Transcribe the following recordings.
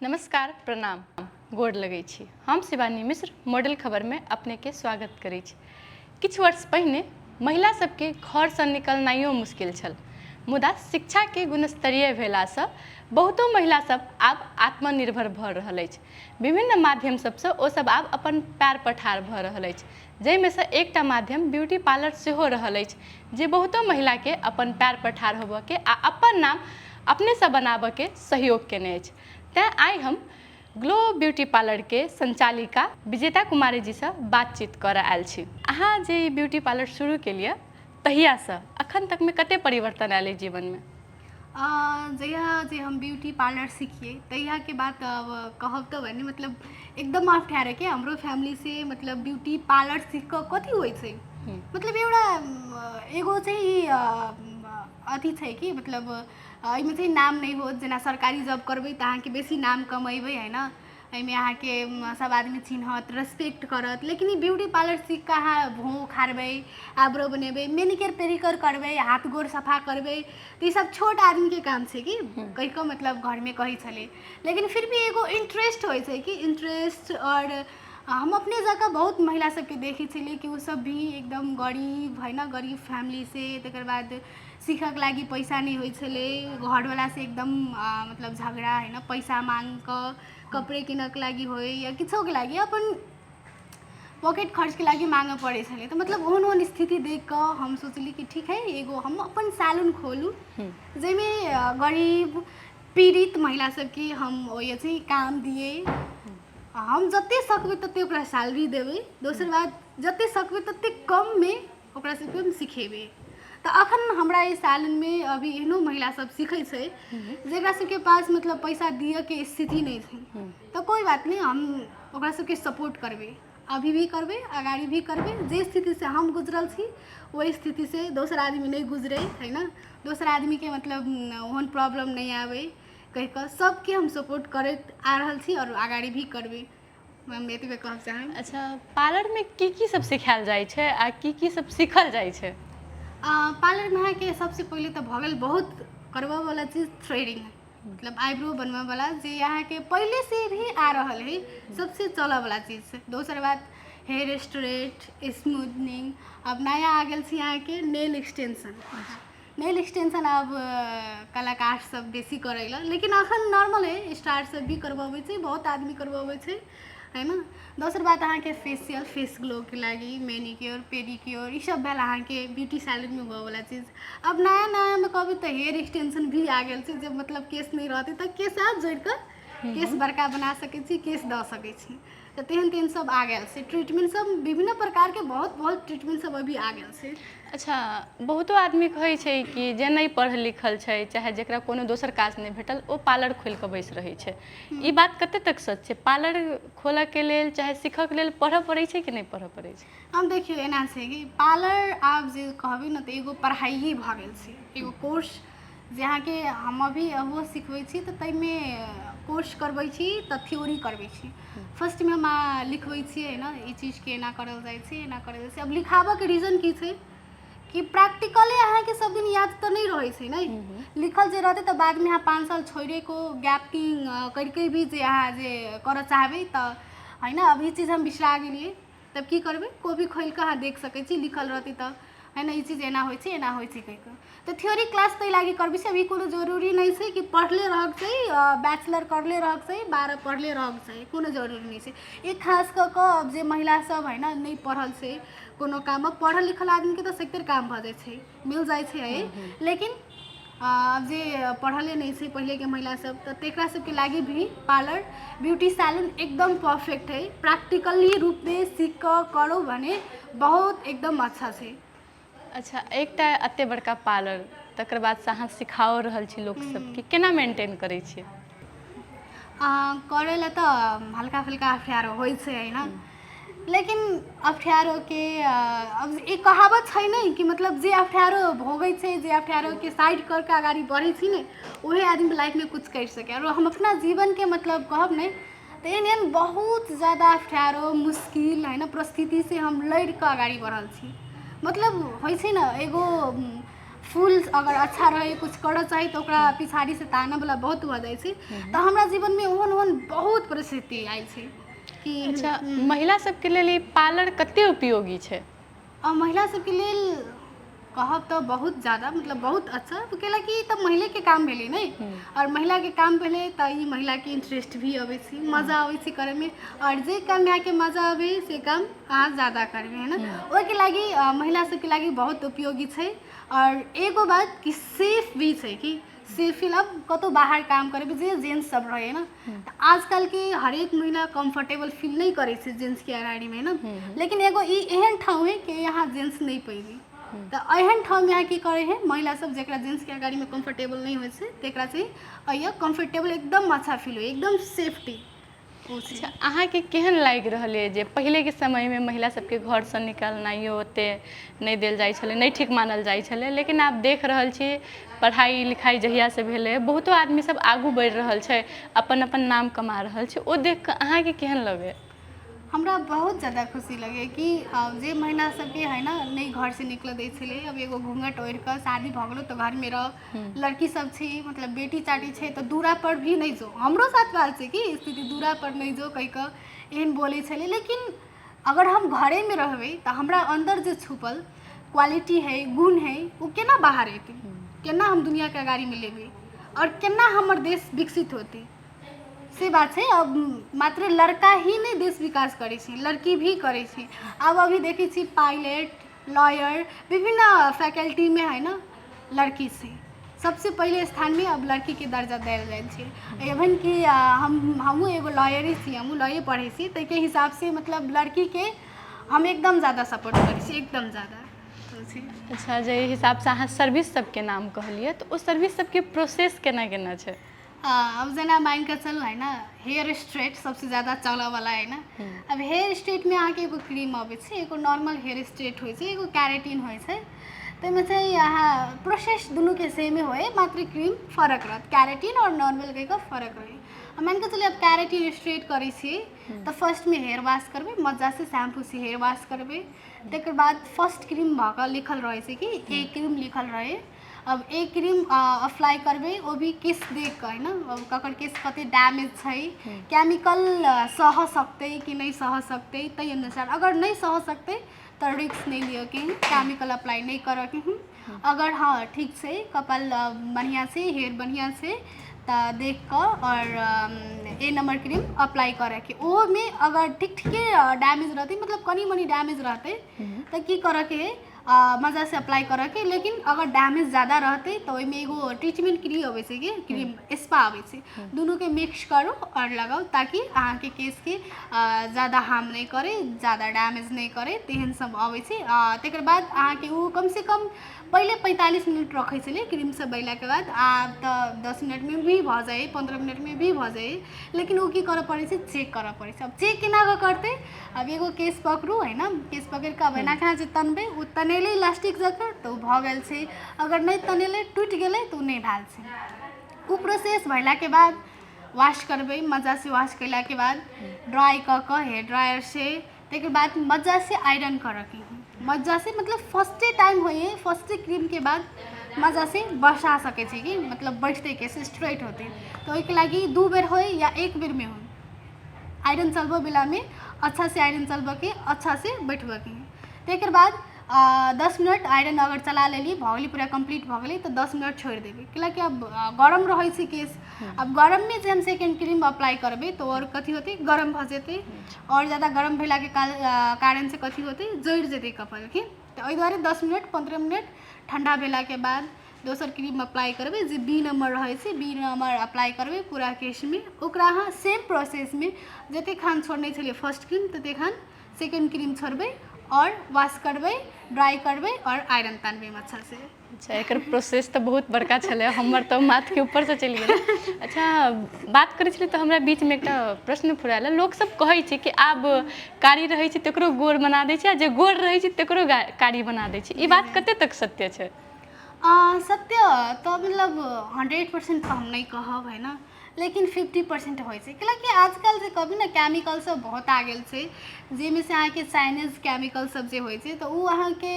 नमस्कार, प्रणाम, गोर लगै छी। हम शिवानी मिश्र मॉडल खबरमे अपनेके स्वागत करै छी। किछु वर्ष पहिने महिला सबके घरसँ निकलनाइयो मुश्किल छल, मुदा शिक्षाके गुणस्तरीय भेलासँ बहुतो महिला सब आब आत्मनिर्भर भऽ रहल अछि। विभिन्न माध्यम सबसँ ओ सब आब अपन पैर पर ठाढ़ भऽ रहल अछि, जाहिमे सँ एकटा माध्यम ब्यूटी पार्लर सेहो रहल अछि, जे बहुतो महिलाके अपन पैर पर ठाढ़ होबऽके आ अपन नाम अपनेसँ बनाबऽके सहयोग केने अछि। तैँ आइ हम ग्लो ब्यूटी पार्लरके संचालिका विजेता कुमारी जीसँ बातचीत करऽ आयल छी। अहाँ जे ई ब्यूटी पार्लर शुरू केलियै तहियासँ अखन तकमे कते परिवर्तन आयल अइ जीवनमे? जहिया जे हम ब्यूटी पार्लर सिखियै तहियाके बात अब कहब तऽ भने मतलब एकदम अप्ठ्यारो के हाम्रो फ्यामिली से मतलब ब्युटी पार्लर सिख कऽ कथी होइ छै, मतलब एउटा एगो चाहिँ अथी छै कि मतलब एहिमे चाहिँ नाम नहि होत। जेना सरकारी जॉब करबै तऽ अहाँके बेसी नाम कमेबै होइन, एहिमे अहाँके सब आदमी चिन्हत, रेस्पेक्ट करत। लेकिन ई ब्यूटी पार्लर सीख कऽ अहाँ भौँ उखाड़बै, आइब्रो बनेबै, मेनिक्योर पेडिक्योर करबै, हाथ गोर सफा करबै, तऽ ई सब छोट आदमीके काम छै कि कहि कऽ मतलब घरमे कहै छलै। लेकिन फिर भी एगो इंट्रेस्ट होइ छै कि इंट्रेस्ट। आओर हम अपने जकाँ बहुत महिला सबके देखै छलियै कि ओसब भी एकदम गरीब होइन, गरीब फैमिलीसँ, तकर बाद सीखऽके लागि पैसा नहि होइ छलै, घरवलासँ एकदम मतलब झगड़ा होइन, पैसा माँग कऽ कपड़े किनऽके लागि होइ या किछोके लागि अपन पॉकेट खर्चके लागि माँगऽ पड़ै छलै। तऽ मतलब ओहन ओहन स्थिति देखि कऽ हम सोचली कि ठीक है, एगो हम अपन सैलून खोलू जाहिमे गरीब पीड़ित महिला सबके हम ओहि चाहिँ काम दिए, हम जते सकबै तते ओकरा सैलरी देबै, दोसर बात जते सकबै तते कममे ओकरा सबके हम सिखेबै। तऽ अखन हमरा एहि सैलूनमे अभी एहनो महिला सब सीखै छै जेकरा सबके पास मतलब पैसा दिअके स्थिति नहि छै, तऽ कोइ बात नहि, हम ओकरा सबके सपोर्ट करबै, अभी भी करबै, अगाडि भी करबै। जे स्थितिसँ हम गुजरल छी ओहि स्थितिसँ दोसर आदमी नहि गुजरै है ने, दोसर आदमीके मतलब ओहन प्रॉब्लम नहि आबै कहि कऽ सबके हम सपोर्ट करैत आ रहल छी आओर अगाडि भी करबै। हम एतबे कहब चाहब। अच्छा, पार्लरमे की की सब सिखायल जाइ छै आ की की सब सीखल जाइ छै? पार्लरमे अहाँके सबसँ पहिले तऽ भऽ गेल बहुत करबऽवला चीज थ्रेडिंग, मतलब आइब्रो बनबऽवला, जे अहाँके पहिलेसँ भी आ रहल है, सबसँ चलऽवला चीज छै। दोसर बात हेयर स्ट्रेट, स्मूथनिंग, अब नया आ गेल छै अहाँके नेल एक्सटेंशन। नेल एक्सटेंशन आब कलाकार सब बेसी करै लए, लेकिन अखन नॉर्मल है, स्टार सब भी करबबै छै, बहुत आदमी करबबै छै है ने। दोसर बात अहाँके फेसियल, फेस ग्लोके लागि मेनिक्योर, पेडिक्योर, ई सब भेल अहाँके ब्यूटी सैलूनमे होबऽवला चीज। अब नया नयामे कहबै तऽ हेयर एक्सटेंशन भी आ गेल छै, जे मतलब केश नहि रहतै तऽ केश आब जोड़ि कऽ केश बड़का बना सकै छी, केश दऽ सकै छी। तऽ तेहन तेहन सब आ गेल छै ट्रीटमेंट सब, विभिन्न प्रकारके बहुत बहुत ट्रीटमेंट सब अभी आ गेल छै। अच्छा, बहुतो आदमी कहै छै कि जे नहि पढ़ल लिखल छै, चाहे जकरा कोनो दोसर काज नहि भेटल, ओ पार्लर खोलि कऽ बैस रहै छै। ई बात कते तक सच छै? पार्लर खोलऽके लेल चाहे सीखऽके लेल पढ़ऽ पड़ै छै कि नहि पढ़ऽ पड़ै छै? हम देखियौ, एना छै कि पार्लर आब जे कहबै ने तऽ एगो पढ़ाइए भऽ गेल छै, एगो कोर्स जे अहाँके हम अभी ओहो सिखबै छी तऽ ताहिमे कोर्स करबै छी तऽ थ्योरी करबै छी। फर्स्टमे हम लिखबै छियै ने, ई चीजके एना करल जाइ छै, एना करल जाइ छै। आब लिखाबऽके रीजन की छै कि प्रैक्टिकले अहाँके सब दिन याद तऽ नहि रहै छै ने, लिखल जे रहतै तऽ बादमे अहाँ 5 साल छोड़िके गैपिंग करिके भी जे अहाँ जे करऽ चाहबै तऽ होइन, अब ई चीज हम बिसरा गेलियै तब की करबै? कॉपी खोलि कऽ अहाँ देख सकै छी, लिखल रहतै तऽ है ने, ई चीज एना होइ छै, एना होइ छै कहि कऽ। तऽ थ्योरी क्लास ताहि लागि करबै छै। अभी कोनो जरूरी नहि छै कि पढ़ले रहक चाही, बैचलर करले रहक चाही, 12 पढ़ले रहक चाही, कोनो जरूरी नहि छै। ई खास कऽ कऽ आब जे महिला सब है ने नहि पढ़ल छै कोनो काम, पढ़ल लिखल आदमीके तऽ सभतरि काम भऽ जाइ छै, मिल जाइ छै है, लेकिन जे पढ़ले नहि छै पहिलेके महिला सब, तऽ तेकरा सबके लागि भी पार्लर ब्यूटी सैलून एकदम परफेक्ट है। प्रैक्टिकली रूपमे सीख कऽ करू भने बहुत एकदम अच्छा छै। अच्छा, एकटा एते बड़का पार्लर, तकर बादसँ अहाँ सिखाओ रहल छी लोक सबके, केना मेंटेन करै छियै? करै लए तऽ हल्का फुल्का अप्ठ्यारो होइ छै होइन, लेकिन अप्ठ्यारोके अब एक कहावत छै ने कि मतलब जे अप्ठ्यारो भोगै छै, जे अप्ठ्यारोके साइड कऽ कऽ अगाडि बढ़ै छै ने, उहे आदमी लाइफमे कुछ करि सकै। आओर हम अपना जीवनके मतलब कहब ने तऽ एहन एहन बहुत ज्यादा अप्ठ्यारो मुश्किल होइन परिस्थितिसँ हम लड़ि कऽ अगाडि बढ़ल छी। मतलब होइ छै ने, एगो फूल अगर अच्छा रहै, कुछ करऽ चाही, तऽ ओकरा पिछाड़ीसँ तानऽवला बहुत भऽ जाइ छै। तऽ हमरा जीवनमे ओहन ओहन परिस्थिति आयल छै कि। अच्छा, महिला सबके लेल ई पार्लर कते उपयोगी छै? आ महिला सबके लेल कहब तऽ बहुत ज्यादा, मतलब बहुत अच्छा, कैलाकि ई तऽ महिलेके काम भेलै ने, आओर महिलाके काम भेलै तऽ ई महिलाके इंटरेस्ट भी अबै छै, मजा अबै छै करैमे, आओर जे काम अहाँके मजा अबै से काम अहाँ ज्यादा करबै, है ने? ओहिके लागि महिला सबके लागि बहुत उपयोगी छै। आओर एगो बात कि सेफ भी छै, कि सेफ फील। अब कतहु बाहर काम करबै जे जेंट्स सब रहै ने, तऽ आजकलके हरेक महिला कम्फर्टेबल फील नहि करै छै जेंट्सके अगाडीमे, है ने? लेकिन एगो ई एहन ठाउँ है कि यहाँ जेंट्स नहि पैबी, तऽ एहन ठाउँमे यहाँ की करै है महिला सब, जकरा जेंट्सके अगाडीमे कम्फर्टेबल नहि होइ छै तकरा चाहिँ अइए कम्फर्टेबल एकदम अच्छा फील होइ, एकदम सेफ्टी ओ छै। अच्छा, अहाँके केहन लागि रहल अइ जे पहिलेके समयमे महिला सबके घरसँ निकलनाइयो ओते नहि देल जाइ छलै, नहि ठीक मानल जाइ छलै, लेकिन आब देख रहल छी पढ़ाइ लिखाइ जहियासँ भेलै बहुतो आदमी सब आगू बढ़ि रहल छै, अपन अपन नाम कमा रहल छै, ओ देख कऽ अहाँके केहन लगैए? हमरा बहुत ज्यादा खुशी लगैए कि जे महिला सबके है ने नहि घरसँ निकलऽ दै छलै, अब एगो घूँघट ओढ़ि कऽ शादी भऽ गेलौ तऽ घरमे रह, लड़की सब छै, मतलब बेटी चाटी छै तऽ दूरा पर भी नहि जो, हमरो साथ भेल छै कि स्थिति, दूरा पर नहि जो कहि कऽ एहन बोलै छलै। लेकिन अगर हम घरेमे रहबै तऽ हमरा अन्दर जे छुपल क्वालिटी है, गुण है, ओ केना बाहर एतै, केना हम दुनिआँके अगाड़ीमे लेबै आओर केना हमर देश विकसित होतै, से बात छै। अब मात्र लड़का ही नहि देश विकास करै छै, लड़की भी करै छै। आब अभी देखै छी पायलट, लॉयर, विभिन्न फैकल्टीमे है ने लड़की छै, सबसे पहिले स्थानमे अब लड़कीके दर्जा देल जाइ छै। इवन कि हमहूँ एगो लॉयरे छी, हमहूँ लॉये पढ़ै छी, ताहिके हिसाबसँ मतलब लड़कीके हम एकदम ज्यादा सपोर्ट करै छी, एकदम ज्यादा। अच्छा, जाहि हिसाबसँ अहाँ सर्विस सबके नाम कहलियै तऽ ओ सर्विस सबके प्रोसेस केना केना छै? आब जेना मानि कऽ चलू है ने, हेयर स्ट्रेट सबसँ ज्यादा चलऽवला है ने। आब हेयर स्ट्रेटमे अहाँके एगो क्रीम अबै छै, एगो नॉर्मल हेयर स्ट्रेट होइ छै, एगो कैरेटिन होइ छै। ताहिमे चाहिँ अहाँ प्रोसेस दुनूके सेमे होइ, मात्र क्रीम फरक रहत, कैरेटिन आओर नॉर्मल कहि कऽ फरक रहै। मानि कऽ चलू आब कैरेटिन स्ट्रेट करै छियै तऽ फर्स्टमे हेयर वाश करबै, मजासँ शैम्पूसँ हेयर वाश करबै, तकर बाद फर्स्ट क्रीम भऽ कऽ लिखल रहै छै कि ए क्रीम लिखल रहै। अब ए क्रीम अप्लाई करबै, ओ भी केस देख कऽ, है ने? अब ककर केस कते डैमेज छै, केमिकल सह सकतै कि नहि सह सकतै, ताहि अनुसार। अगर नहि सह सकतै तऽ रिस्क नहि लिअके है, केमिकल अप्लाई नहि करऽके है। अगर हँ ठीक छै, कपाल बढ़िआँ छै, हेयर बढ़िआँ छै तऽ देख कऽ आओर ए नम्बर क्रीम अप्लाई करऽके। ओहोमे अगर ठीक ठीके डैमेज रहतै, मतलब कनि मनि डैमेज रहतै तऽ की करऽके है, मजासँ अप्लाई करऽके। लेकिन अगर डैमेज ज्यादा रहतै तऽ ओहिमे एगो ट्रीटमेंट क्रीम अबै छै कि क्रीम स्पा अबै छै, दुनूके मिक्स करू आओर लगाउ, ताकि अहाँके केशके ज्यादा हार्म नहि करै, ज्यादा डैमेज नहि करै, तेहन सब अबै छै। तकर बाद अहाँके ओ कमसँ कम पहिले 45 मिनट रखै छलै क्रीम सब बैलाके बाद, आब तऽ 10 मिनटमे भी भऽ जाइ, 15 मिनटमे भी भऽ जाइ। लेकिन ओ की करऽ पड़ै छै, चेक करऽ पड़ै छै। अब चेक केना कऽ करतै? आब एगो केस पकड़ू है ने, केस पकड़ि कऽ आब एना कऽ जे तनबै, ओ तनेलै इलास्टिक जकाँ तऽ ओ भऽ गेल छै, अगर नहि तनेलै, टूटि गेलै तऽ ओ नहि भेल छै। ओ प्रोसेस भेलाके बाद वाश करबै, मजासँ वाश कयलाके बाद ड्राइ कऽ कऽ हेयर ड्रायरसँ, ताहिके बाद मजासँ आयरन करऽके हइ, मजासँ, मतलब फर्स्टे टाइम होइ है, फर्स्टे क्रीमके बाद मजासँ बसा सकै छी कि मतलब बैठतै केस, स्ट्रेट होतै। तऽ ओहिके लागि 2 बेर होइ या एक बेरमे होइ, आयरन चलबऽ बेलामे अच्छासँ आयरन चलबऽके, अच्छासँ बैठबऽके। ताहिके बाद 10 मिनट आयरन अगर चला लेली, भऽ गेलै, पूरा कम्प्लीट भऽ गेलै, तऽ 10 मिनट छोड़ि देबै, कैलाकि आब गरम रहै छै केस। आब गरममे जे हम सेकेंड क्रीम अप्लाई करबै तऽ आओर कथी होतै, गरम भऽ जेतै, आओर ज्यादा गरम भेलाके कारणसँ कथी होतै, जरि जेतै कपालके। तऽ एहि दुआरे 10 मिनट 15 मिनट ठण्डा भेलाके बाद दोसर क्रीम अप्लाई करबै, जे बी नम्बर रहै छै, बी नम्बर अप्लाई करबै पूरा केशमे। ओकरा अहाँ सेम प्रोसेसमे जतेक खान छोड़ने छलियै फर्स्ट क्रीम, ततेक खान सेकेंड क्रीम छोड़बै, आओर वाश करबै, ड्राइ करबै आओर आयरन तानबै अच्छा से। अच्छा, एकर प्रोसेस तऽ बहुत बड़का छलै, हमर तऽ माथके ऊपरसँ चलि गेलै। अच्छा, बात करै छलियै तऽ हमरा बीचमे एकटा प्रश्न फुरायल। लोकसब कहै छै कि आब कारी रहै छै तकरो गोर बना दै छै, आ जे गोर रहै छै तकरो कारी बना दै छै, ई बात कते तक सत्य छै? सत्य तऽ मतलब 100% तऽ हम नहि कहब है ने, लेकिन 50% होइ छै, कैलाकि आजकल जे कहबै ने केमिकल सब बहुत आ गेल छै, जाहिमे से अहाँके चाइनीज केमिकल सब जे होइ छै तऽ ओ अहाँके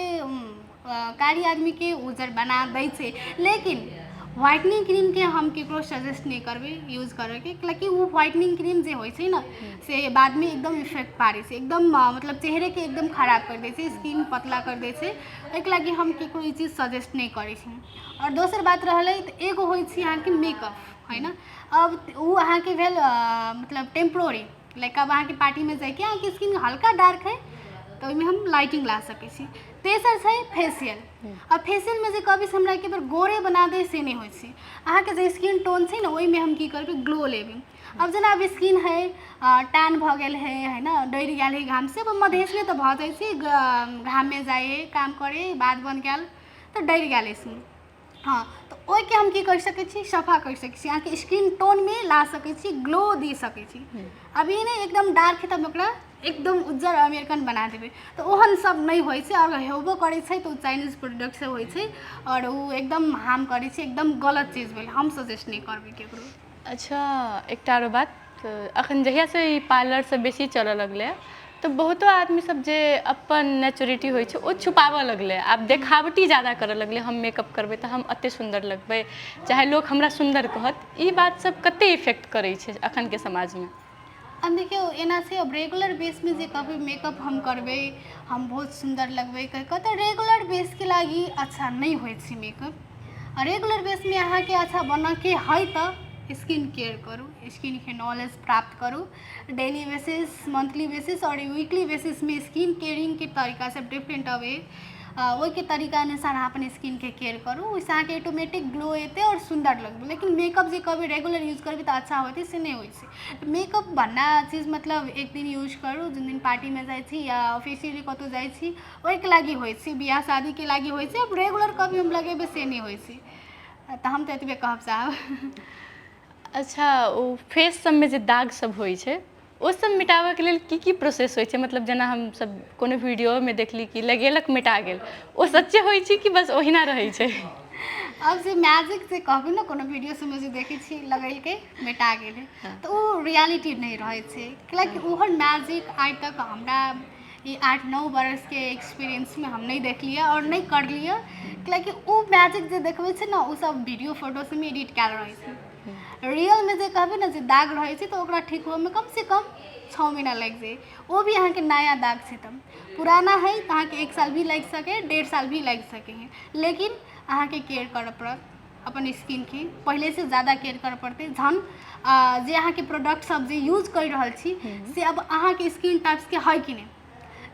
कारी आदमीके उज्जर बना दै छै। लेकिन व्हाइटनिंग क्रीमके हम ककरो सजेस्ट नहि करबै यूज करैके, कैलाकि ओ व्हाइटनिंग क्रीम जे होइ छै ने से बादमे एकदम इफेक्ट पारै छै, एकदम मतलब चेहरेके एकदम खराब कर दै छै, स्किन पतला कर दै छै। ओहिके लागि हम ककरो ई चीज सजेस्ट नहि करै छी। आओर दोसर बात रहलै तऽ एगो होइ छै अहाँके मेकअप है ने। अब ओ अहाँके भेल मतलब टेम्प्रोरी, लाइक अब अहाँके पार्टीमे जाइके अहाँके स्किन हल्का डार्क है तऽ ओहिमे हम लाइटिंग ला सकै छी। तेसर छै फेसियल। आ फेसियलमे जे कहबै से हमरा एके बेर गोरे बना दे से नहि होइ छै। अहाँके जे स्किन टोन छै ने ओहिमे हम की करबै, ग्लो लेबै। आब जेना आब स्किन है टैन भऽ गेल है, है ने, डरि गेल है घामसँ। अब मधेशमे तऽ भऽ जाइ छै, घाममे जाइ है काम करे, बाध बन गेल तऽ डरि गेल है स्किन। हँ, तऽ ओहिके हम की करि सकै छी, सफा करि सकै छी, अहाँके स्किन टोनमे ला सकै छी, ग्लो दऽ सकै छी। अभी नहि एकदम डार्क है तऽ हम ओकरा एकदम उज्जर अमेरिकन बना देबै, तऽ ओहन सब नहि होइ छै। आओर हेबो करै छै तऽ ओ चाइनीज प्रोडक्टसँ होइ छै आओर ओ एकदम हार्म करै छै, एकदम गलत चीज भेल, हम सजेस्ट नहि करबै ककरो। अच्छा, एकटा आरो बात, अखन जहियासँ ई पार्लर सब बेसी चलऽ लगलै तऽ बहुतो आदमी सब जे अपन नेचुरिटी होइ छै ओ छुपाबऽ लगलै, आब देखावटी जादा करऽ लगलै। हम मेकअप करबै तऽ हम एते सुन्दर लगबै, चाहे लोक हमरा सुन्दर कहत। ई बात सब कते इफेक्ट करै छै अखनके समाजमे? आब देखियौ, एना छै, आब रेगुलर बेसमे जे कहबै मेकअप हम करबै, हम बहुत सुन्दर लगबै कहि कऽ, तऽ रेगुलर बेसके लागि अच्छा नहि होइ छै मेकअप। आ रेगुलर बेसमे अहाँके अच्छा बनऽके हइ तऽ स्किन केयर करू, स्किनके नॉलेज प्राप्त करू। डेली बेसिस, मंथली बेसिस आओर वीकली बेसिसमे स्किन केयरिंगके तरीका सब डिफरेंट अबै, ओहिके तरीका अनुसार अहाँ अपन स्किनके केयर करू, ओहिसँ अहाँके ऑटोमेटिक ग्लो एतै आओर सुन्दर लगबै। लेकिन मेकअप जे कहबै रेगुलर यूज करबै तऽ अच्छा होतै, से नहि होइ छै। मेकअप भन्ना चीज मतलब एक दिन यूज करू, जुन दिन पार्टीमे जाइ छी या ऑफिसियली कतहु जाइ छी ओहिके लागि होइ छै, बियाह शादीके लागि होइ छै। आब रेगुलर कभी हम लगेबै से नहि होइ छै। तऽ हम तऽ एतबे कहब चाहब। अच्छा, ओ फेस सबमे जे दाग सब होइ छै ओ सब मिटाबऽके लेल की की प्रोसेस होइ छै? मतलब जेना हमसब कोनो वीडियोमे देखली कि लगेलक मिटा गेल, ओ सच्चे होइ छै कि बस ओहिना रहै छै? आब जे मैजिक जे कहबै ने, कोनो वीडियो सबमे जे देखै छी लगेलकै मेटा गेलै, तऽ ओ रियलिटी नहि रहै छै। कैलाकि ओहन मैजिक आइ तक हमरा ई 8-9 बरसके एक्सपीरियंसमे हम नहि देखलियै आओर नहि करलियै। कैलाकि ओ मैजिक जे देखबै छै ने ओ सब वीडियो फोटो सबमे एडिट कयल रहै छै। रियलमे जे कहबै ने जे दाग रहै छै तऽ ओकरा ठीक होइमे कमसँ कम 6 महीना लागि जाइ, ओ भी अहाँके नया दाग छै। तब पुराना है तऽ अहाँके 1 साल भी लागि सकै, 1.5 साल भी लागि सकै है। लेकिन अहाँके केयर करऽ पड़त अपन स्किनके, पहिलेसँ ज्यादा केयर करऽ पड़तै। जहन जे अहाँके प्रोडक्ट सब जे यूज करि रहल छी से अब अहाँके स्किन टाइप्सके है कि नहि,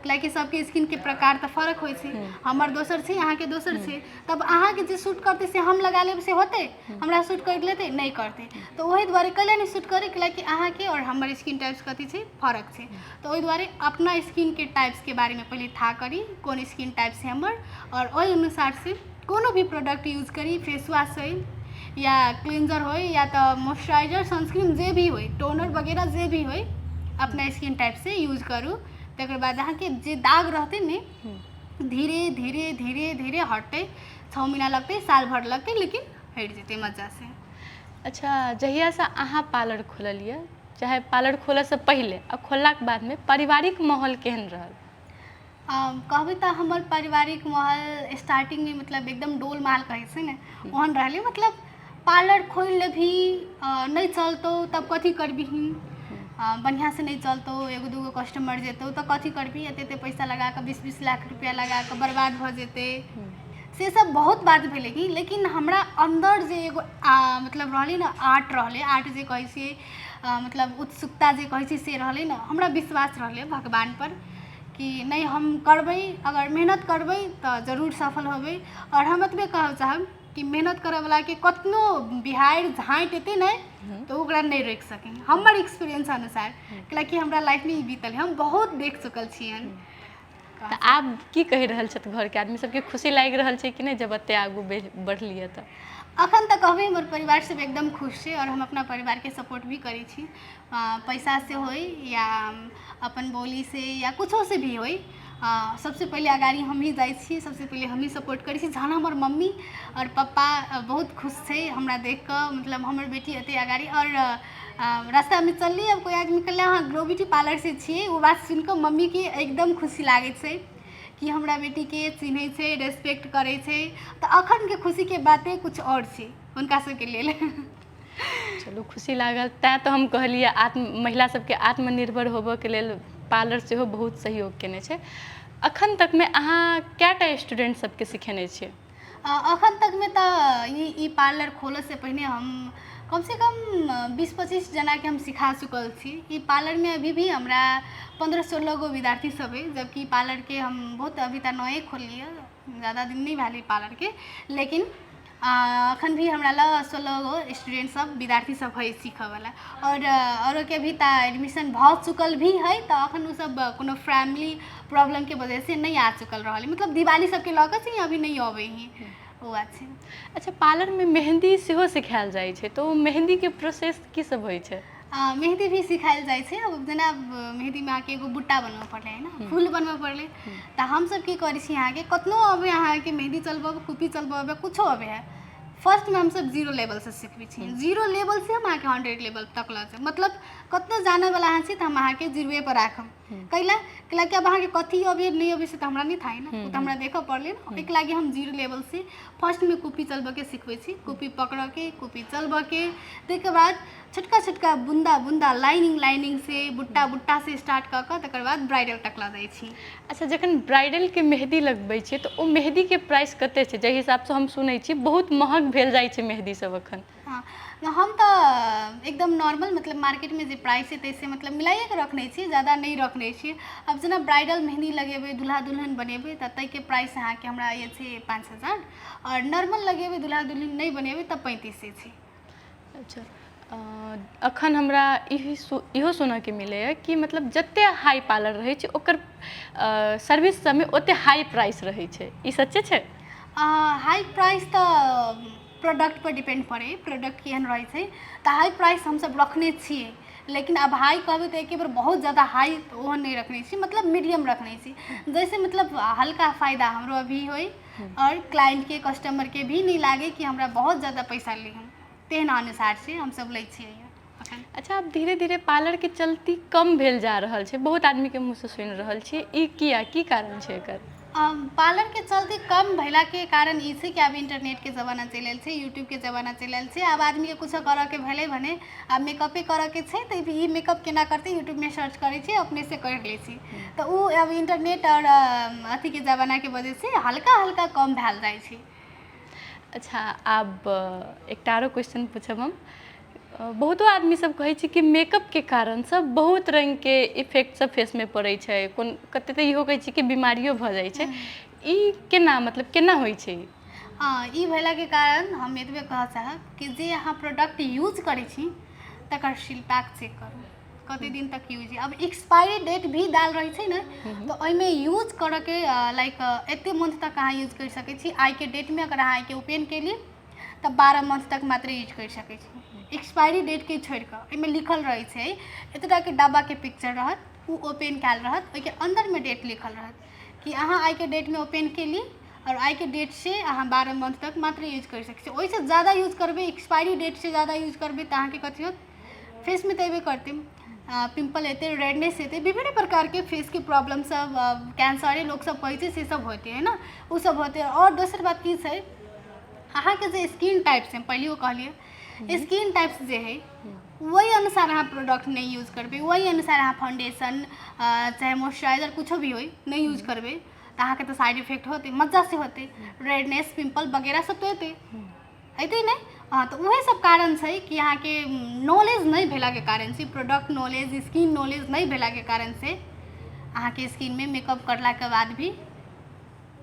कैलाकि सबके स्किनके प्रकार तऽ फरक होइ छै। हमर दोसर छै, अहाँके दोसर छै, तब अहाँके जे सूट करतै से हम लगा लेब से होतै, हमरा सूट करि लेतै नहि करतै। तऽ ओहि दुआरे कैला नहि सूट करै, कैलाकि अहाँके आओर हमर स्किन टाइप्स कथी छै, फरक छै। तऽ ओहि दुआरे अपना स्किनके टाइप्सके बारेमे पहिले थाह करी कोन स्किन टाइप्स छै हमर, आओर ओहि अनुसारसँ कोनो भी प्रोडक्ट यूज करी, फेस वॉश होइ या क्लींजर होइ या तऽ मॉइस्चराइजर, सनस्क्रीन जे भी होइ, टोनर वगैरह जे भी होइ, अपना स्किन टाइपसँ यूज करू। तकर बाद अहाँके जे दाग रहतै ने धीरे धीरे धीरे धीरे हटतै, 6 महीना लगतै, साल भर लगतै, लेकिन हटि जेतै मजासँ। अच्छा, जहियासँ अहाँ पार्लर खोललियै, चाहे पार्लर खोलऽसँ पहिले आ खोललाके बादमे पारिवारिक माहौल केहन रहल? कहबै तऽ हमर पारिवारिक माहौल स्टार्टिंगमे मतलब एकदम डोल माहौल कहै छै ने ओहन रहलै। मतलब पार्लर खोलि लेबही नहि चलतौ तब कथी करबिही, बढ़िआँसँ नहि चलतौ, एगो दूगो कस्टमर जेतौ तऽ कथी करबिही, एते एते पैसा लगा कऽ 20-20 लाख रुपैआ लगा कऽ बर्बाद भऽ जेतै, से सब बहुत बात भेलै कि। लेकिन हमरा अन्दर जे एगो मतलब रहलै ने, आर्ट रहलै, आर्ट जे कहै छियै, मतलब उत्सुकता जे कहै छियै से रहलै ने। हमरा विश्वास रहलै भगवानपर कि नहि हम करबै, अगर मेहनत करबै तऽ जरूर सफल होबै। आओर हम एतबे कहऽ चाहब कि मेहनत करऽवलाके कतनो बिहाड़ि झाँटि एतै ने तऽ ओकरा नहि रोकि सकै, हमर एक्सपीरियंस अनुसार, कैलाकि हमरा लाइफमे ई बीतल है, हम बहुत देख चुकल छियनि। तऽ आब की कहि रहल छथि घरके आदमी सबके, खुशी लागि रहल छै कि नहि जब एते आगू बढ़लियै तऽ? अखन तऽ कहबै हमर परिवार सब एकदम खुश छै आओर हम अपना परिवारके सपोर्ट भी करै छी, पैसा से होइ या अपन बोली से या कुछो से भी होइ, सबसे पहिले अगाडि हमही जाइ छी, सबसे पहिले हमही सपोर्ट करै छी। जहन हमर मम्मी आओर पप्पा बहुत खुश छै हमरा देख कऽ, मतलब हमर बेटी एते अगाडि। आओर रास्तामे चलली, अब कोइ आदमी कहलै अहाँ ग्लो ब्यूटी पार्लर से छियै, ओ बात सुनि कऽ मम्मीके एकदम खुशी लागै छै कि हमरा बेटीके चिन्है छै, रेस्पेक्ट करै छै। तऽ अखनके खुशीके बाते कुछ आओर छै। हुनका सबके लेल। चलू, खुशी लागल। तैँ तऽ हम कहलियै, महिला सबके आत्मनिर्भर होबऽके लेल पार्लर सेहो बहुत सहयोग केने छै। अखन तकमे अहाँ कएटा स्टूडेंट सबके सिखेने छियै? अखन तकमे तऽ ई पार्लर खोलऽसँ पहिने हम कमसँ कम 20-25 जनाके हम सिखा चुकल छी। ई पार्लरमे अभी भी हमरा 15-16 गो विद्यार्थी सब अइ, जबकि पार्लरके हम बहुत अभी तऽ नए खोललियै, ज्यादा दिन नहि भेल ई पार्लरके, लेकिन अखन भी हमरा लग 16 गो स्टूडेंट सब, विद्यार्थी सब हइ सीखऽवला। आओर औरोके भी तऽ एडमिशन भऽ चुकल भी हइ, तऽ अखन ओसब कोनो फैमिली प्रॉब्लमके वजहसँ नहि आ चुकल रहल, मतलब दिवाली सबके लऽ कऽ से अभी नहि अबै हइ, ओ बात छै। अच्छा, पार्लरमे मेहन्दी सेहो सिखायल जाइ छै, तऽ ओ मेहन्दीके प्रोसेस की सब होइ छै? मेहन्दी भी सिखायल जाइ छै। अब जेना मेहन्दीमे अहाँके एगो बुट्टा बनबऽ पड़लै है ने, फूल बनबऽ पड़लै, तऽ हमसब की करै छी, अहाँके कतनो अबै, अहाँके मेहन्दी चलबऽ, कूपी चलबऽ अबै, कुछो अबै है, फर्स्टमे हमसब जीरो लेवलसँ सिखबै छी। जीरो लेवलसँ हम अहाँके 100 लेवल तक लऽ जायब। मतलब कतनो जानऽवला अहाँ छी तऽ हम अहाँके जीरोएपर राखब। कैला कैला कि अब अहाँके कथी अबै नहि अबै से तऽ हमरा नहि थाह ने, ओ तऽ हमरा देखऽ पड़लै ने। ओहिके लागि हम जीरो लेवलसँ फर्स्टमे कूपी चलबऽके सिखबै छी, कूपी पकड़ऽके, कूपी चलबऽके, ताहिके बाद छोटका छोटका बुन्दा बुन्दा, लाइनिंग लाइनिंग से, बुट्टा बुट्टा से स्टार्ट कऽ कऽ तकर बाद ब्राइडल तक लऽ जाइ छी। अच्छा, जखन ब्राइडलके मेहदी लगबै छियै तऽ ओ मेहदीके प्राइस कते छै? जाहि हिसाबसँ हम सुनै छी बहुत महग भेल जाइ छै मेहदी सब एखन। हँ, हम तऽ एकदम नॉर्मल, मतलब मार्केटमे जे प्राइस छै ताहिसँ मतलब मिलाइएके रखने छी, ज्यादा नहि रखने छी। आब जेना ब्राइडल मेहन्दी लगेबै, दुल्हा दुल्हन बनेबै, तऽ ताहिके प्राइस अहाँके हमरा ये छै 5000, आओर नॉर्मल लगेबै, दुल्हा दुल्हन नहि बनेबै, तऽ 3500 छै। अच्छा, अखन हमरा इहो सुनऽके मिलैए कि मतलब जतेक हाई पार्लर रहै छै, ओकर सर्विस सबमे ओतेक हाई प्राइस रहै छै, ई सच्चे छै? हाई प्राइस तऽ प्रोडक्ट पर डिपेंड पड़ै, प्रोडक्ट केहन रहै छै तऽ हाई प्राइस हमसब रखने छियै। लेकिन आब हाई कहबै तऽ एके बेर बहुत ज्यादा हाई ओहन नहि रखने छी, मतलब मीडियम रखने छी, जैसे मतलब हल्का फायदा हमरो अभी होइ आओर क्लाइंटके, कस्टमरके भी नहि लागै कि हमरा बहुत ज्यादा पैसा ली हम, तेहन अनुसार से हमसब लै छियै अखन। अच्छा, आब धीरे धीरे पार्लरके चलती कम भेल जा रहल छै, बहुत आदमीके मुँहसँ सुनि रहल छियै। ई किया, की कारण छै एकर? पार्लरके चलती कम भेलाके कारण ई छै कि आब इन्टरनेटके जमाना चलि आयल छै, यूट्यूबके जमाना चलि आयल छै। आब आदमीके कुछो करऽके भेलै भने, आब मेकअपे करऽके छै तऽ ई मेकअप केना करतै, यूट्यूबमे सर्च करै छै, अपनेसँ करि लै छै। तऽ ओ आब इन्टरनेट आओर अथीके जमानाके वजहसँ हल्का हल्का कम भेल जाइ छै। अच्छा, आब एकटा आरो क्वेश्चन पूछब हम। बहुतो आदमी सब कहै छै कि मेकअपके कारणसँ बहुत रङ्गके इफेक्ट सब फेसमे पड़ै छै, कोन कते तऽ इहो कहै छै कि बीमारियो भऽ जाइ छै। ई केना, मतलब केना होइ छै? ई भेलाके कारण हम एतबे कहऽ चाहब कि जे अहाँ प्रोडक्ट यूज करै छी तकर सील पैक चेक करू, कते दिन तक यूज। अब एक्सपायरी डेट भी देल रहै छै ने, तऽ ओहिमे यूज करऽके लाइक एते मंथ तक अहाँ यूज करि सकै छी। आइके डेटमे अगर अहाँ आइके ओपन केली तऽ 12 मंथ तक मात्र यूज करि सकै छी, एक्सपायरी डेटके छोड़ि कऽ। ओहिमे लिखल रहै छै, एतेटाके डब्बाके पिक्चर रहत, ओ ओपन कयल रहत, ओहिके अन्दरमे डेट लिखल रहत कि अहाँ आइके डेटमे ओपन केली आओर आइके डेटसँ अहाँ 12 मंथ तक मात्र यूज करि सकै छी। ओहिसँ ज्यादा यूज करबै, एक्सपायरी डेटसँ ज्यादा यूज करबै, तऽ अहाँके कथी होत? फेसमे तऽ अयबे करतै, पिम्पल एतै, रेडनेस एतै, विभिन्न प्रकारके फेसके प्रॉब्लम सब, कैंसरे लोक सब कहै छै, से सब होतै है ने, ओ सब होतै। आओर दोसर बात की छै, अहाँके जे स्किन टाइप छै, पहिलियो कहलियै, स्किन टाइप्स जे हइ ओहि अनुसार अहाँ प्रोडक्ट नहि यूज करबै, ओहि अनुसार अहाँ फाउंडेशन चाहे मॉइस्चराइजर कुछो भी होइ नहि यूज करबै, तऽ अहाँके तऽ साइड इफेक्ट होतै, मज्जासँ होतै, रेडनेस, पिम्पल वगैरह सब तऽ एतै, एतै नहि? हँ, तऽ उएह सब कारण छै कि अहाँके नॉलेज नहि भेलाके कारण से, प्रोडक्ट नॉलेज, स्किन नॉलेज नहि भेलाके कारण से अहाँके स्किनमे मेकअप करलाके बाद भी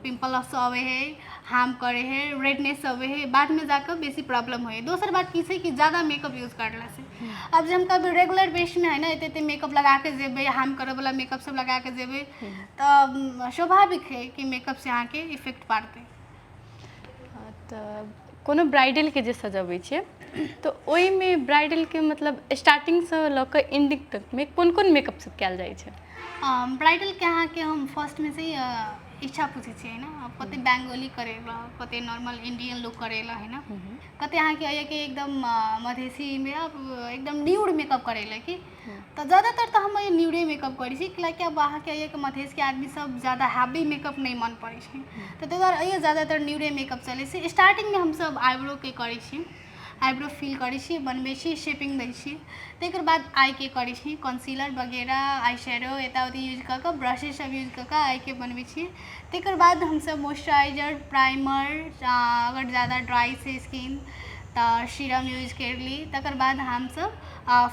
पिम्पल सब अबै है, हार्म करै है, रेडनेस अबै है, बादमे जाकऽ बेसी प्रॉब्लम होइ है। दोसर बात की छै कि ज्यादा मेकअप यूज करलासँ, आब जे हम कभी रेगुलर बेसमे है ने, एते एते मेकअप लगाके जेबै, हार्म करऽवला मेकअप सब लगाके जेबै, तऽ स्वाभाविक है कि मेकअपसँ अहाँके इफेक्ट पड़तै। तऽ कोनो ब्राइडलके जे सजबै छियै तऽ ओहिमे ब्राइडलके मतलब स्टार्टिंगसँ लऽ कऽ एंडिंग तकमे कोन कोन मेकअप सब कयल जाइ छै? ब्राइडलके अहाँके हम फर्स्टमे चाहिँ इच्छा पूछै छियै होइन, कते बेङ्गोली करेला, कते नॉर्मल इन्डियन लुक करेला होइन, कते अहाँके होइए कि एकदम मधेसीमे अब एकदम न्यूड मेकअप करेला कि। तऽ ज्यादातर तऽ हम न्यूडे मेकअप करै छी, कियाकि आब अहाँके होइए कि मधेशके आदमी सब ज्यादा हैवी मेकअप नहि मन पड़ै छै, तऽ ताहि दुआरे अइए ज्यादातर न्यूडे मेकअप चलै छै। स्टार्टिंगमे हमसब आइब्रोके करै छी। आइब्रो फिल करै छी, बनबै छी, शेपिंग दै छी। तकर बाद आइके करै छी कंसीलर वगैरह, आई शेडो एता ओती यूज कऽ कऽ, ब्रशेस सब यूज कऽ कऽ आइके बनबै छी। तकर बाद हमसब मॉइस्चराइजर, प्राइमर, अगर ज्यादा ड्राइ छै स्किन तऽ सीरम यूज करली। तकर बाद हमसब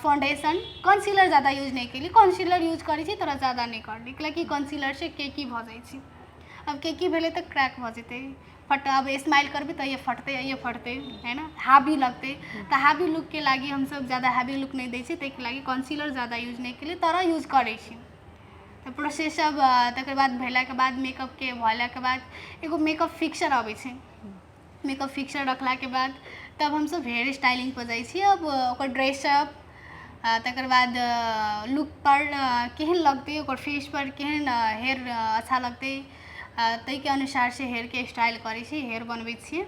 फाउंडेशन, कंसीलर ज्यादा यूज नहि केली। कंसीलर यूज करै छी तर ज्यादा नहि करली, कैलाकि कंसीलरसँ केकी भऽ जाइ छै। आब केकी भेलै तऽ क्रैक भऽ जेतै फट। आब स्माइल करबै तऽ ये फटतै, ये फटतै है ना, हैवी लगतै। तऽ हैवी लुकके लागि हमसब ज्यादा हैवी लुक नहि दै छी, ताहिके लागि कंसीलर ज्यादा यूज नहि केली, तर यूज करै छी। तऽ प्रोसेस सब तकर बाद भेलाके बाद, मेकअपके भेलाके बाद एगो मेकअप फिक्सर अबै छै। मेकअप फिक्सर रखलाके बाद तब हमसब हेयर स्टाइलिंग पर जाइ छी। अब ओकर ड्रेसअप, तकर बाद लुक पर केहन लगतै, ओकर फेस पर केहन हेयर अच्छा लगतै, ताहिके अनुसारसँ हेयरके स्टाइल करै छी, हेयर बनबै छियै।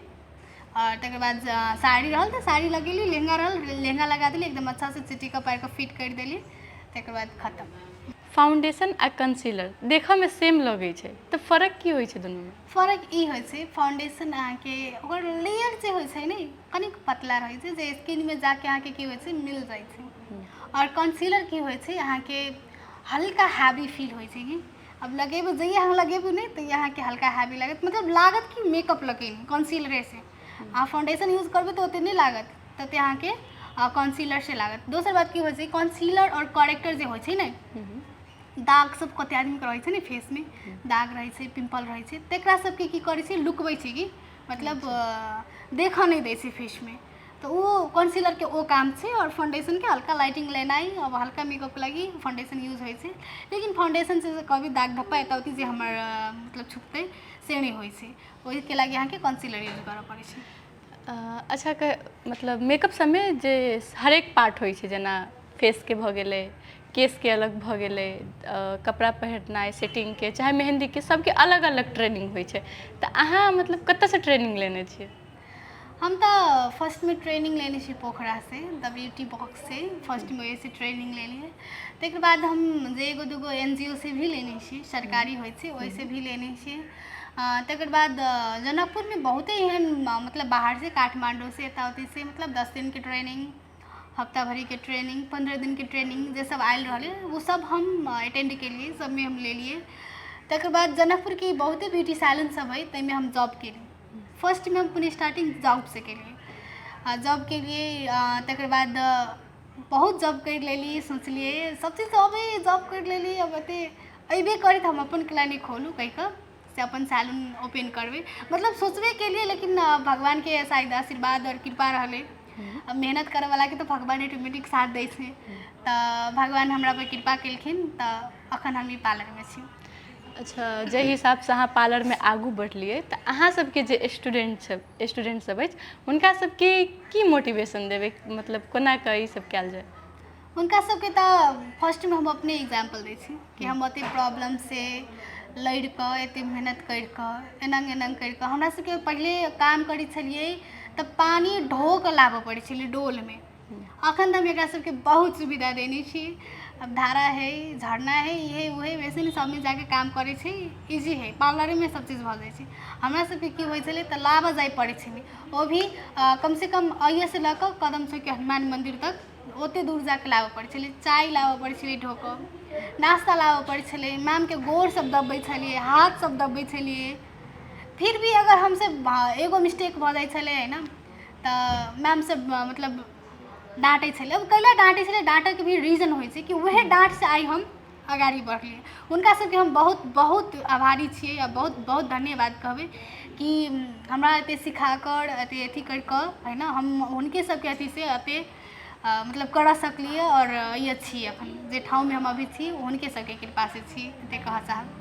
आओर तकर बाद साड़ी रहल तऽ साड़ी लगेली, लहंगा रहल लहंगा लगा देली, एकदम अच्छासँ चिट्टीके पारिकऽ फिट करि देली, तकर बाद खतम। फाउंडेशन आ कंसीलर देखऽमे सेम लगै छै, तऽ फरक की होइ छै दुनूमे? फरक ई होइ छै, फाउंडेशन अहाँके ओकर लेयर जे होइ छै ने कनिक पतला रहै छै, जे स्किनमे जाके अहाँके की होइ छै मिल जाइ छै। आओर कंसीलर की होइ छै, अहाँके हल्का हैवी फील होइ छै कि अब लगेबै, जहिया अहाँ लगेबै ने तहिया अहाँके हल्का हैवी लागत, मतलब लागत कि मेकअप लगेली कंसीलरेसँ। अहाँ फाउंडेशन यूज करबै तऽ ओतेक नहि लागत तते अहाँके कंसीलरसँ लागत। दोसर बात की होइ छै, कंसीलर आओर करेक्टर जे होइ छै ने, दाग सब कते आदमीके रहै छै ने फेसमे, दाग रहै छै, पिम्पल रहै छै, तकरा सबके की करै छै, लुकबै छै कि मतलब देखऽ नहि दै छै फेसमे। तऽ ओ कंसीलरके ओ काम छै। आओर फाउंडेशनके हल्का लाइटिंग लेनाइ, अब हल्का मेकअप लागि फाउंडेशन यूज होइ छै। लेकिन फाउंडेशनसँ कभी दाग धब्बा एतऽ ओतऽ जे हमर मतलब छुपतै से नहि होइ छै, ओहिके लागि अहाँके कंसीलर यूज करऽ पड़ै छै। अच्छा, मतलब मेकअप सबमे जे हरेक पार्ट होइ छै, जेना फेसके भऽ गेलै, केशके अलग भऽ गेलै, कपड़ा पहिरनाइ, सेटिंगके, चाहे मेहन्दीके, सबके अलग अलग ट्रेनिंग होइ छै, तऽ अहाँ मतलब कतऽसँ ट्रेनिंग लेने छियै? हम तऽ फर्स्टमे ट्रेनिंग लेने छी पोखरासँ, द ब्यूटी बॉक्ससँ फर्स्टमे ओहिसँ ट्रेनिंग लेलियै। ताहिके बाद हम जे एगो दूगो एन जी ओ से भी लेने छी, सरकारी होइ छै ओहिसँ भी लेने छी। तकर बाद जनकपुरमे बहुते एहन मतलब बाहरसँ, काठमाण्डूसँ, एतऽ ओतऽसँ मतलब 10 दिनके ट्रेनिंग, हफ्ता भरिके ट्रेनिंग, 15 दिनके ट्रेनिंग जे सब आयल रहलै ओ सब हम अटेंड केलियै, सबमे हम लेलियै। तकर बाद जनकपुरके बहुते ब्यूटी सैलून सब हइ, ताहिमे हम जॉब केलियै। फर्स्टमे हम अपन स्टार्टिंग जॉबसँ केलियै, आ जॉब केलियै, तकर बाद बहुत जॉब करि लेलियै। सोचलियै सब चीज अबै, जॉब करि लेलियै, आब एते अयबे करी तऽ हम अपन क्लिनिक खोलू कहि कऽ से अपन सैलून ओपन करबै, मतलब सोचबे केलियै। लेकिन भगवानके शायद आशीर्वाद आओर कृपा रहलै। अब मेहनत करऽवलाके तऽ भगवान ऑटोमेटिक साथ दै छै, तऽ भगवान हमरा पर कृपा केलखिन तऽ अखन हम ई पार्लरमे छी। अच्छा, जाहि हिसाबसँ अहाँ पार्लरमे आगू बढ़लियै, तऽ अहाँ सबके जे स्टूडेंट सब अछि, हुनका सबके की मोटिवेशन देबै, मतलब कोना कऽ ई सब कयल जाय? हुनका सबके तऽ फर्स्टमे हम अपने एग्जाम्पल दै छी कि हम ओते प्रॉब्लमसँ लड़ि कऽ, एते मेहनत करि कऽ, एनांग एनांग करि कऽ, हमरा सबके पहिले काम करै छलियै तऽ पानि ढो कऽ लाबऽ पड़ै छलै डोलमे। अखन तऽ हम एकरा सबके बहुत सुविधा देने छी। अब धारा है, झरना है, ई है, ओ है, वैसे ने सबमे जाके काम करै छै, इजी है, पार्लरेमे सब चीज भऽ जाइ छै। हमरा सबके की होइ छलै तऽ लाबऽ जाय पड़ै छलै, ओ भी कमसँ कम अइएसँ लऽ कऽ कदम चौकके हनुमान मन्दिर तक ओते दूर जाके लाबऽ पड़ै छलै। चाय लाबऽ पड़ै छलै ढो कऽ, नाश्ता लाबऽ पड़ै छलै, मैमके गोर सब दबबै छलियै, हाथ सब दबबै छलियै। फिर भी अगर हमसब एगो मिस्टेक भऽ जाइ छलै ने तऽ मैम सब मतलब डाँटै छलै। अब कैला डाँटै छलै? डाँटैके भी रीजन होइ छै कि उएह डाँटसँ आइ हम अगाड़ी बढ़लियै। हुनका सबके हम बहुत बहुत आभारी छियै आ बहुत बहुत धन्यवाद कहबै कि हमरा एते सिखा कर, एते अथी करि कऽ है ने, हम हुनके सबके अथीसँ एते मतलब करऽ सकलियै आओर ये छी। अखन जे ठाममे हम अभी छी, हुनके सबके कृपासँ छी, एते कहऽ चाहब।